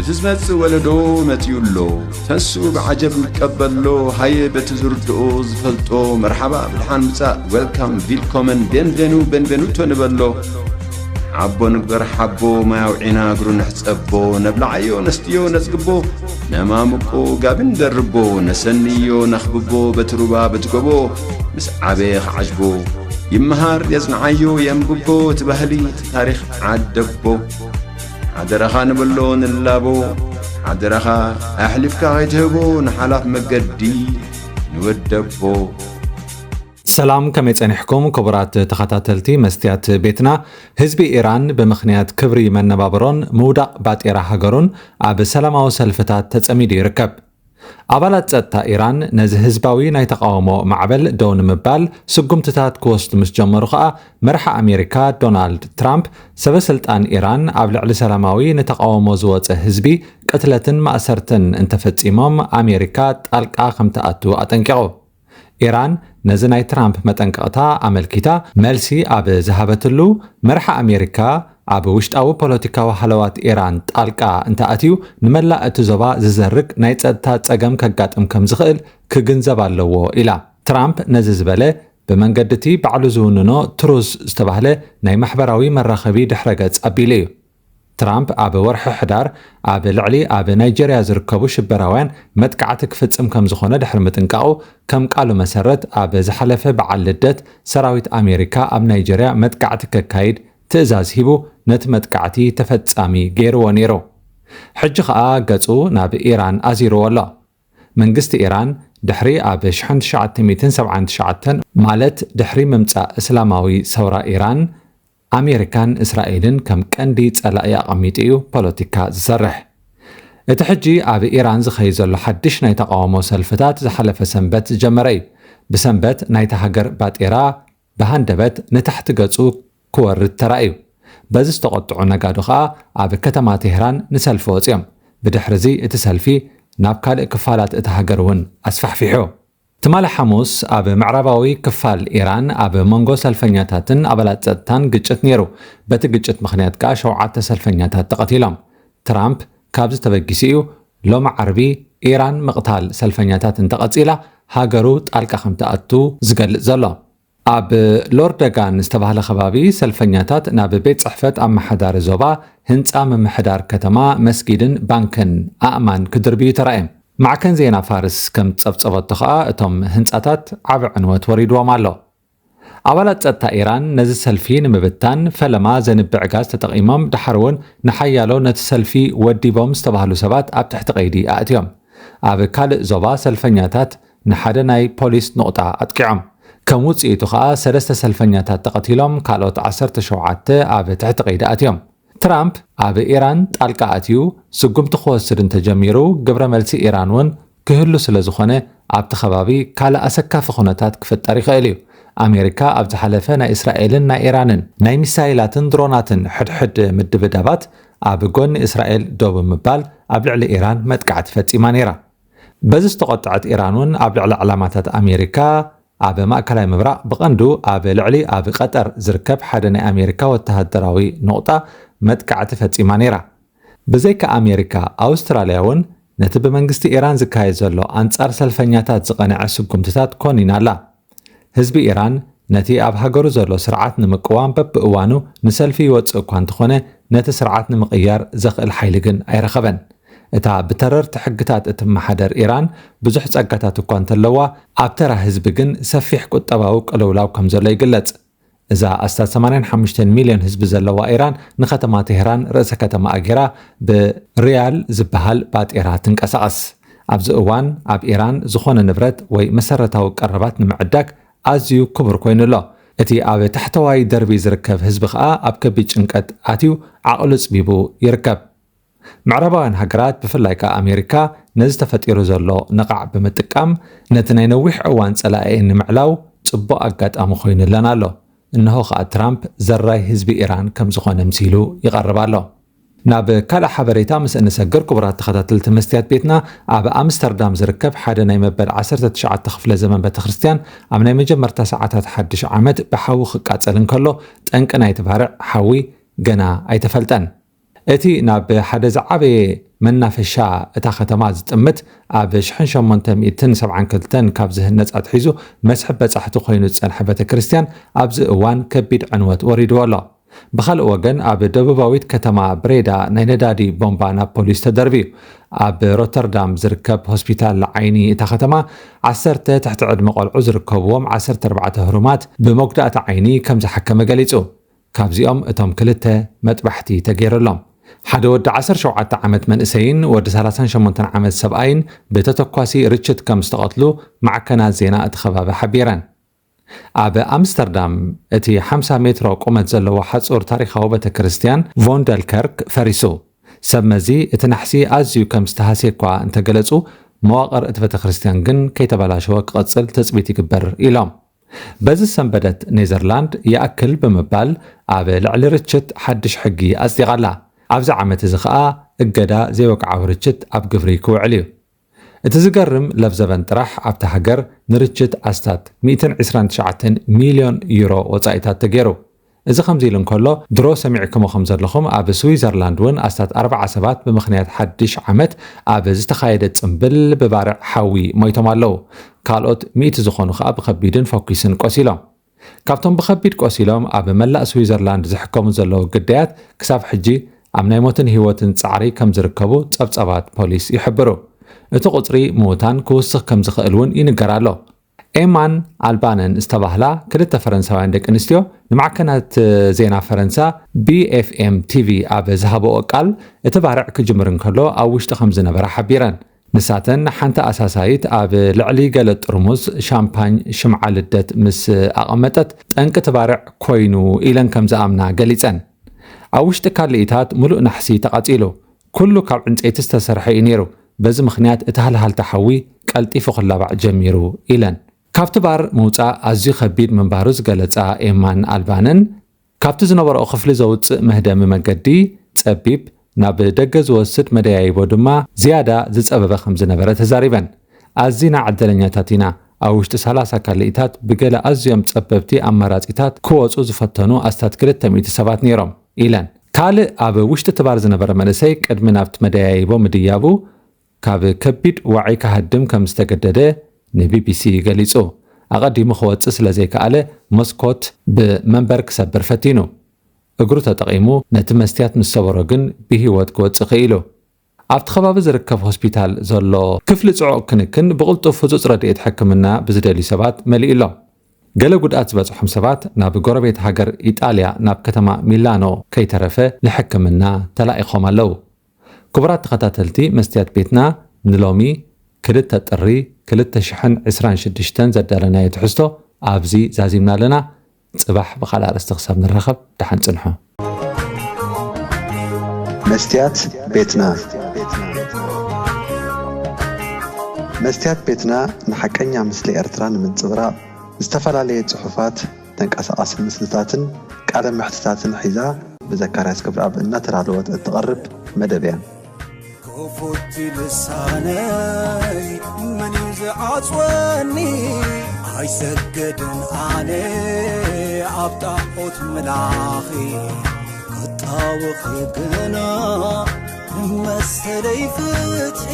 እቲ ዝመጽእ ወለዶ መጺኡ ኣሎ። ተንሱ ብዓጀብ ንቀበሎ፣ ሃየ በቲ ዝርድኦ ዝፈልጦ፣ መርሓባ ብድሓን ምጻእ፣ ዌልካም፣ ቪልኮመን፣ ቤንቬኑ፣ ቤንቬኑቶ ንበሎ። ዓቦ ንግበር ሓቦ፣ ማይ ኣውዒና እግሩ ንሕጸቦ፣ ነብልዓዮ ነስትዮ ነጽግቦ፣ ነማምቆ ጋቢ ንደርቦ፣ ነሰንዮ ነኽብቦ፣ በቲ ሩባ በቲ ጎቦ፣ ምስ ዓበየ ክዓጅቦ፣ ይመሃር የጽንዓዮ የንብቦ፣ እቲ ባህሊ እቲ ታሪኽ ዓደቦ። ሓደራኻ ንበሎ ንላቦ፣ ሓደራኻ ኣሕሊፍካ ከይትህቦ ንሓላፍ መገዲ ንወደቦ። ሰላም፣ ከመይ ጸኒሕኩም ክቡራት ተኸታተልቲ መስትያት ቤትና? ህዝቢ ኢራን ብምኽንያት ክብሪ መነባብሮን ምውዳቕ ባጤራ ሃገሩን ኣብ ሰላማዊ ሰልፍታት ተጸሚዱ ይርከብ። ኣባላት ጸጥታ ኢራን ነዚ ህዝባዊ ናይ ተቓውሞ ማዕበል ደው ንምባል ስጉምትታት ክወስዱ ምስ ጀመሩ ከኣ፣ መራሒ ኣሜሪካ ዶናልድ ትራምፕ ሰበ ስልጣን ኢራን ኣብ ልዕሊ ሰላማዊ ንተቓውሞ ዝወጸ ህዝቢ ቅትለትን ማእሰርትን እንተፈጺሞም ኣሜሪካ ጣልቃ ከም ትኣቱ ኣጠንቂቑ። ኢራን ነዚ ናይ ትራምፕ መጠንቀቕታ ኣመልኪታ መልሲ ኣብ ዝሃበትሉ፣ መራሒ ኣሜሪካ ኣብ ውሽጣዊ ፖለቲካዊ ሃለዋት ኢራን ጣልቃ እንተኣትዩ ንመላእ እቲ ዞባ ዝዘርግ ናይ ጸጥታ ጸገም ከጋጥም ከም ዝኽእል ክግንዘብ ኣለዎ ኢላ። ትራምፕ ነዚ ዝበለ ብመንገዲ እቲ ባዕሉ ዝውንኖ ትሩዝ ዝተባህለ ናይ ማሕበራዊ መራኸቢ ድሕረ ገጽ ኣቢሉ እዩ። ትራምፕ ኣብ ወርሒ ሕዳር ኣብ ልዕሊ ኣብ ናይጀርያ ዝርከቡ ሽበራውያን መጥቃዕቲ ክፍጽም ከም ዝኾነ ድሕሪ ምጥንቃቑ፣ ከም ቃሉ መሰረት ኣብ ዝሓለፈ በዓል ልደት ሰራዊት ኣሜሪካ ኣብ ናይጀርያ መጥቃዕቲ ከካይድ ትእዛዝ ሂቡ ነቲ መጥቃዕቲ ተፈጻሚ ገይርዎ ነይሩ። ሕጂ ኸኣ ገጹ ናብ ኢራን ኣዚርዎ ኣሎ። መንግስቲ ኢራን ድሕሪ ኣብ ሽሕን ትሽዓተ ሚእትን ሰብዓን ትሽዓተን ማለት ድሕሪ ምምጻእ እስላማዊ ሰውራ ኢራን ኣሜሪካን እስራኤልን ከም ቀንዲ ጸላኢ ኣቐሚጡ እዩ ፖለቲካ ዝሰርሕ። እቲ ሕጂ ኣብ ኢራን ዝኸይድ ዘሎ ሓድሽ ናይ ተቓውሞ ሰልፍታት ዝሓለፈ ሰንበት ዝጀመረ እዩ። ብሰንበት ናይታ ሃገር ባጤራ ብሃንደበት ንታሕቲ ገጹ ክወርድ ተራእዩ። በዚ ዝተቖጥዑ ነጋዶ ከኣ ኣብ ከተማ ቴህራን ንሰልፊ ወጺኦም። ብድሕሪ እዚ እቲ ሰልፊ ናብ ካልእ ክፋላት እታ ሃገር እውን ኣስፋሕፊሑ። ትማሊ ሓሙስ ኣብ ምዕራባዊ ክፋል ኢራን ኣብ መንጎ ሰልፈኛታትን ኣባላት ጸጥታን ግጭት ነይሩ። በቲ ግጭት ምኽንያት ከኣ ሸውዓተ ሰልፈኛታት ተቐቲሎም። ትራምፕ ካብዚ ተበጊሱ እዩ ሎሚ ዓርቢ ኢራን ምቕታል ሰልፈኛታት እንተቐጺላ ሃገሩ ጣልቃ ከም ትኣቱ ዝገልጽ ዘሎ። ኣብ ሎርደጋን ዝተባህለ ከባቢ ሰልፈኛታት ናብ ቤት ጽሕፈት ኣመሓዳሪ ዞባ፣ ህንጻ ምምሕዳር ከተማ፣ መስጊድን ባንክን ኣእማን ክድርብዩ ተራእዮም። ማዕከን ዜና ፋርስ ከም ዝጸብጸበቶ ከኣ እቶም ህንጻታት ዓቢ ዕንወት ወሪድዎም ኣሎ። ኣባላት ጸጥታ ኢራን ነዚ ሰልፊ ንምብታን ፈለማ ዘንብዕ ጋዝ ተጠቒሞም፣ ድሓር እውን ንሓያሎ ነቲ ሰልፊ ወዲቦም ዝተባህሉ ሰባት ኣብ ትሕቲ ቀይዲ ኣእትዮም። ኣብ ካልእ ዞባ ሰልፈኛታት ንሓደ ናይ ፖሊስ ኑቕጣ ኣጥቂዖም። ከም ውጽኢቱ ከኣ ሰለስተ ሰልፈኛታት ተቐቲሎም፣ ካልኦት ዓሰርተ ሸውዓተ ኣብ ትሕቲ ቀይዲ ኣትዮም። ትራምፕ ኣብ ኢራን ጣልቃ ኣትዩ ስጉምቲ ክወስድ እንተጀሚሩ፣ ግብረ መልሲ ኢራን እውን ክህሉ ስለ ዝኾነ፣ ኣብቲ ከባቢ ካልእ ኣሰካፊ ኩነታት ክፍጠር ይኽእል እዩ። ኣሜሪካ ኣብ ዝሓለፈ ናይ እስራኤልን ናይ ኢራንን ናይ ሚሳይላትን ድሮናትን ሕድሕድ ምድብዳባት ኣብ ጎኒ እስራኤል ደው ብምባል ኣብ ልዕሊ ኢራን መጥቃዕቲ ፈጺማ ነይራ። በዚ ዝተቖጠዐት ኢራን እውን ኣብ ልዕሊ ዕላማታት ኣሜሪካ ኣብ ማእከላይ ምብራቕ፣ ብቐንዱ ኣብ ልዕሊ ኣብ ቀጠር ዝርከብ ሓደ ናይ ኣሜሪካ ወተሃደራዊ ኑቕጣ መጥቃዕቲ ፈጺማ ነይራ። ብዘይካ ኣሜሪካ፣ ኣውስትራልያ እውን ነቲ ብመንግስቲ ኢራን ዝካየድ ዘሎ ኣንጻር ሰልፈኛታት ዝቐንዐ ስጉምትታት ኮኒና ኣላ። ህዝቢ ኢራን ነቲ ኣብ ሃገሩ ዘሎ ስርዓት ንምቅዋም በብእዋኑ ንሰልፊ ይወጽእ እኳ እንተኾነ፣ ነቲ ስርዓት ንምቕያር ዘኽእል ሓይሊ ግን ኣይረኸበን። እታ ብተረርቲ ሕግታት እትመሓደር ኢራን ብዙሕ ጸጋታት እኳ እንተለዋ፣ ኣብ ተራ ህዝቢ ግን ሰፊሕ ቁጠባዊ ቅልውላው ከም ዘሎ ይግለጽ። እዛ ኣስታት ሰማንያን ሓሙሽተን ሚልዮን ህዝቢ ዘለዋ ኢራን ንከተማ ቴህራን ርእሰ ከተማኣ ገይራ ብሪያል ዝበሃል ባጤራ ትንቀሳቐስ። ኣብዚ እዋን ኣብ ኢራን ዝኾነ ንብረት ወይ መሰረታዊ ቀረባት ንምዕዳግ ኣዝዩ ክቡር ኮይኑ ኣሎ። እቲ ኣብ ታሕተዋይ ደርቢ ዝርከብ ህዝቢ ከኣ ኣብ ከቢድ ጭንቀት ኣትዩ ዓቕሉ ጽቢቡ ይርከብ። ምዕራባውያን ሃገራት ብፍላይ ከኣ ኣሜሪካ ነዚ ተፈጢሩ ዘሎ ነቓዕ ብምጥቃም ነቲ ናይ ነዊሕ እዋን ጸላኢኤን ንምዕላው ጽቡቕ ኣጋጣሚ ኮይኑለን ኣሎ። እንሆ ከኣ ትራምፕ ዘራይ ህዝቢ ኢራን ከም ዝኾነ ምሲሉ ይቐርብ ኣሎ። ናብ ካልእ ሓበሬታ ምስ እንሰግር፣ ክቡራት ተኸታተልቲ መስትያት ቤትና፣ ኣብ ኣምስተርዳም ዝርከብ ሓደ ናይ መበል ዓሰርተ ትሽዓተ ክፍለ ዘመን ቤተክርስትያን ኣብ ናይ መጀመርታ ሰዓታት ሓድሽ ዓመት ብሓዊ ክቃጸል እንከሎ፣ ጠንቂ ናይቲ ባርዕ ሓዊ ገና ኣይተፈልጠን። እቲ ናብ ሓደ ዝዓበየ መናፈሻ እታ ከተማ ዝጥምት፣ ኣብ ሸሞንተ ሚእትን ሰብዓን ክልተን ካብ ዝህነጽ ኣትሒዙ መስሕብ በጻሕቲ ኮይኑ ዝጸንሐ ቤተ ክርስቲያን ኣብዚ እዋን ከቢድ ዕንወት ወሪድዎ ኣሎ። ብኻልእ ወገን፣ ኣብ ደቡባዊት ከተማ ብሬዳ ናይ ነዳዲ ቦምባ ናብ ፖሊስ ተደርብዩ። ኣብ ሮተርዳም ዝርከብ ሆስፒታል ዓይኒ እታ ከተማ ዓሰርተ ትሕቲ ዕድመ ቆልዑ ዝርከብዎም ዓሰርተ ኣርባዕተ ህሩማት ብመጉዳእቲ ዓይኒ ከም ዝሓከመ ገሊጹ። ካብዚኦም እቶም ክልተ መጥባሕቲ ተገይሩሎም። ሓደ ወዲ ዓሰርተ ሸውዓተ ዓመት መንእሰይን ወዲ ሰላሳን ሸሞንተን ዓመት ሰብኣይን ብተተኳሲ ርችት ከም ዝተቐትሉ ማዕከናት ዜና እቲ ከባቢ ሓቢረን። ኣብ ኣምስተርዳም እቲ ሓምሳ ሜትሮ ቁመት ዘለዎ ሓጹር ታሪኻዊ ቤተ ክርስቲያን ቮንደልከርክ ፈሪሱ። ሰብ መዚ እቲ ናሕሲ ኣዝዩ ከም ዝተሃስየ እኳ እንተገለጹ፣ መዋቕር እቲ ቤተ ክርስቲያን ግን ከይተበላሸወ ክቐጽል ትጽቢት ይግበር ኢሎም። በዚ ሰንበደት ኔዘርላንድ ይኣክል ብምባል ኣብ ልዕሊ ርችት ሓድሽ ሕጊ ኣጽዲቓ ኣላ። ኣብዚ ዓመት እዚ ኸኣ እገዳ ዘይወግዓዊ ርችት ኣብ ግብሪ ክውዕል እዩ። እቲ ዝገርም ለብዘበን ጥራሕ ኣብታ ሃገር ንርችት ኣስታት ሚእትን ዕስራን ትሽዓተን ሚልዮን ዩሮ ወጻኢታት ተገይሩ። እዚ ከምዚ ኢሉ እንከሎ፣ ድሮ ሰሚዕኩሞ ከም ዘለኹም ኣብ ስዊዘርላንድ እውን ኣስታት ኣርብዓ ሰባት ብምኽንያት ሓድሽ ዓመት ኣብ ዝተኻየደ ጽምብል ብባርዕ ሓዊ ሞይቶም ኣለዉ። ካልኦት ሚእቲ ዝኾኑ ከኣ ብኸቢድን ፈኲስን ቆሲሎም። ካብቶም ብኸቢድ ቆሲሎም ኣብ መላእ ስዊዘርላንድ ዝሕከሙ ዘለዉ ግዳያት ክሳብ ሕጂ ኣብ ናይ ሞትን ህይወትን ጻዕሪ ከም ዝርከቡ ጸብጸባት ፖሊስ ይሕብሩ። እቲ ቁጽሪ ምዉታን ክውስኽ ከም ዝኽእል እውን ይንገር ኣሎ። ኤማን ኣልባነን ዝተባህላ ክልተ ፈረንሳውያን ደቂ ኣንስትዮ ንማዕከናት ዜና ፈረንሳ ቢ ኤፍ ኤም ቲ ቪ ኣብ ዝሃበኦ ቃል፣ እቲ ባርዕ ክጅምር እንከሎ ኣብ ውሽጢ ከም ዝነበራ ሓቢረን። ንሳተን ሓንቲ ኣሳሳይት ኣብ ልዕሊ ገለ ጥርሙዝ ሻምፓኝ ሽምዓ ልደት ምስ ኣቐመጠት፣ ጠንቂ እቲ ባርዕ ኮይኑ ኢለን ከም ዝኣምና ገሊጸን። ኣብ ውሽጢ ካልኢታት ምሉእ ናሕሲ ተቓጺሉ። ኩሉ ካብ ዕንጸይቲ ዝተሰርሐ እዩ ነይሩ። በዚ ምኽንያት እቲ ሃልሃልታ ሓዊ ቀልጢፉ ክላባዕ ጀሚሩ ኢለን። ካብቲ ባር ምውጻእ ኣዝዩ ከቢድ ምንባሩ ዝገለጻ ኤማን ኣልባነን፣ ካብቲ ዝነበረኦ ክፍሊ ዘውጽእ መህደሚ መገዲ ጸቢብ፣ ናብ ደገ ዝወስድ መደያይቦ ድማ ዝያዳ ዝጸበበ ከም ዝነበረ ተዛሪበን። ኣዚና ዕድለኛታት ኢና። ኣብ ውሽጢ ሰላሳ ካልኢታት ብገለ ኣዝዮም ጸበብቲ ኣማራጺታት ክወጹ ዝፈተኑ ኣስታት ክልተ ሚእቲ ሰባት ነይሮም ኢለን። ካልእ ኣብ ውሽጢ እቲ ባር ዝነበረ መንእሰይ ቅድሚ ናብቲ መደያይቦ ምድያቡ ካብ ከቢድ ዋዒ ክሃድም ከም ዝተገደደ ንቢቢሲ ገሊጹ። ኣቐዲሙ ክወጽእ ስለ ዘይከኣለ መስኮት ብመንበር ክሰብር ፈቲኑ። እግሩ ተጠቒሙ ነቲ መስትያት ምስ ሰበሮ ግን ብህይወት ክወጽእ ክኢሉ። ኣብቲ ከባቢ ዝርከብ ሆስፒታል ዘሎ ክፍሊ ጽዑቕ ክንክን ብቕልጡፍ ህጹጽ ረድኤት ሕክምና ብዝደልዩ ሰባት መሊኡ ኣሎ። ገለ ጉድኣት ዝበጽሖም ሰባት ናብ ጎረቤት ሃገር ኢጣልያ ናብ ከተማ ሚላኖ ከይተረፈ ንሕክምና ተላኢኾም ኣለዉ። ክቡራት ተኸታተልቲ መስትያት ቤትና፣ ንሎሚ ክልተ ጥሪ ክልተ ሽሕን ዕስራን ሽዱሽተን ዘዳለናዮ ትሕዝቶ ኣብዚ ዛዚምና ኣለና። ጽባሕ ብኻልእ ኣርእስቲ ክሳብ ንራኸብ፣ ደሓን ጽንሑ። መስትያት ቤትና። መስትያት ቤትና ንሓቀኛ ምስሊ ኤርትራ ንምንጽብራቕ ዝተፈላለየ ጽሑፋት፣ ተንቀሳቓሲ ምስልታትን ቃለ መሕትታትን ሒዛ ብዘካርያስ ገብረኣብ እናተዳለወት እትቐርብ መደብ እያ። ክፉት ልሳነይ መን እዩ ዝዓጽወኒ? ኣይሰግድን ኣነ ኣብ ጣዖት ምላኺ፣ ክጣወኺ ግና መሰለይ ፍትሒ።